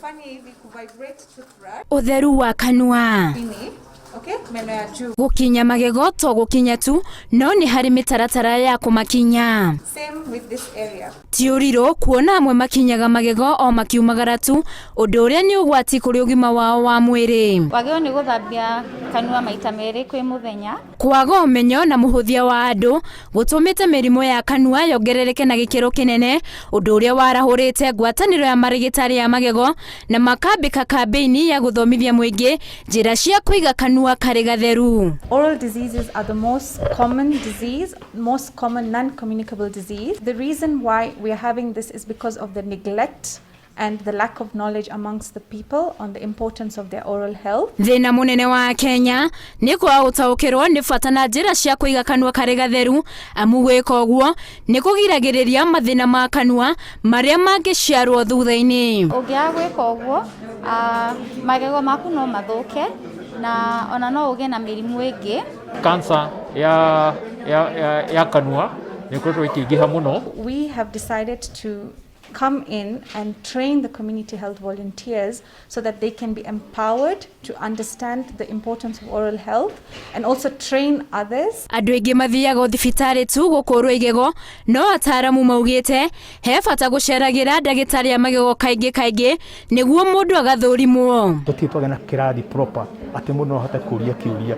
Ufanye hivi kuvibrate toothbrush. Ũtheru wa kanua. Chini, okay? Meno ya juu. Gũkinya magego to gũkinya tu, no nĩ harĩ mĩtaratara ya kũmakinya. Same with this area. Ti ũrirũ kuona amwe makinyaga magego o makiumagara tu, ũndũ ũrĩa nĩ ũgwati kũrĩ ũgima wao wa mwĩrĩ. Wagĩrĩirwo nĩ gũthambia kanua maita merĩ kwĩ mũthenya. Kwaga ũmenyo na mũhũthia wa andũ gũtũmĩte mĩrimũ ya kanua yongerereke na gĩkĩro kĩnene, ũndũ ũrĩa warahũrĩte ngwatanĩro ya marĩgĩtarĩ ya magego na makambĩka kambĩini ya gũthomithia mũingĩ njĩra cia kũiga kanua karĩ gatheru. Oral diseases are the most common disease, most common non-communicable disease. The reason why we are having this is because of the neglect and the lack of knowledge amongst the people on the importance of their oral health. Thĩna mũnene wa Kenya nĩ kwaga gũtaũkĩrwo nĩ bata na njĩra cia kũiga kanua karĩ gatheru, amu gwĩka ũguo nĩ kũgiragĩrĩria mathĩna ma kanua marĩa mangĩciarwo thutha-inĩ. Ũngĩaga gwĩka ũguo, magego maku no mathũke na ona no ũgĩe na mĩrimũ ĩngĩ. Cancer ya kanua nĩ ĩkoretwo ĩkĩingĩha mũno. We have decided to come in and train the community health volunteers so that they can be empowered to understand the importance of oral health and also train others. Andũ aingĩ mathiaga thibitarĩ tu gũkũrwo igego, no ataaramu maugĩte he bata gũceragĩra ndagĩtarĩ a magego kaingĩ kaingĩ nĩguo mũndũ agathũrimwo. Tũtirĩ twagĩa na kĩrathi proper atĩ mũndũ no ahote kũria kĩũria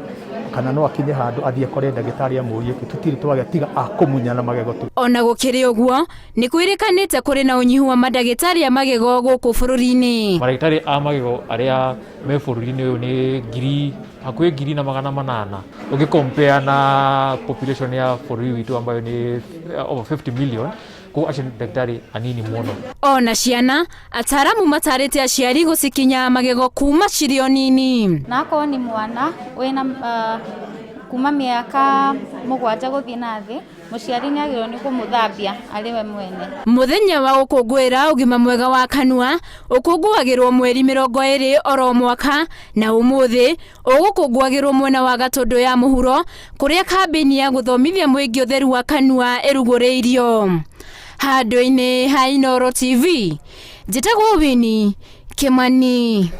kana no akinye handũ athiĩ akore ndagĩtarĩ amũrie kĩ, tũtirĩ twagĩa tiga a kũmunyana magego tu. Ona gũkĩrĩ ũguo, nĩ kwĩrĩkanĩte kũrĩ na ũnyihu wa mandagĩtarĩ a magego gũkũ bũrũri-inĩ. Maragĩtarĩ a magego arĩa me bũrũri-inĩ ũyũ nĩ ngiri hakuhĩ 1800, ũgĩ compare na population ya bũrũri witũ ambayo nĩ over 50 million, koguo acio nĩ ndagĩtarĩ anini mũno. Ona ciana, ataaramu matarĩte aciari gũcikinya magego kuma cirĩ o nini. Na akorwo nĩ mwana wĩna kuma mĩaka 7 gũthiĩ na thĩ, mũciari nĩ agĩrĩirwo nĩ kũmũthambia arĩ we mwene. Mũthenya wa gũkũngũĩra ũgima mwega wa kanua ũkũngũagĩrwo mweri 20 oro mwaka, na ũmũthĩ ũgũkũngũagĩrwo mwena wa Gatũndũ ya mũhuro kũrĩa kambĩini ya gũthomithia mũingĩ ũtheru wa kanua ĩrugũrĩirio. Handũ-inĩ ha Inooro TV, njĩtagwo Winnie Kimani.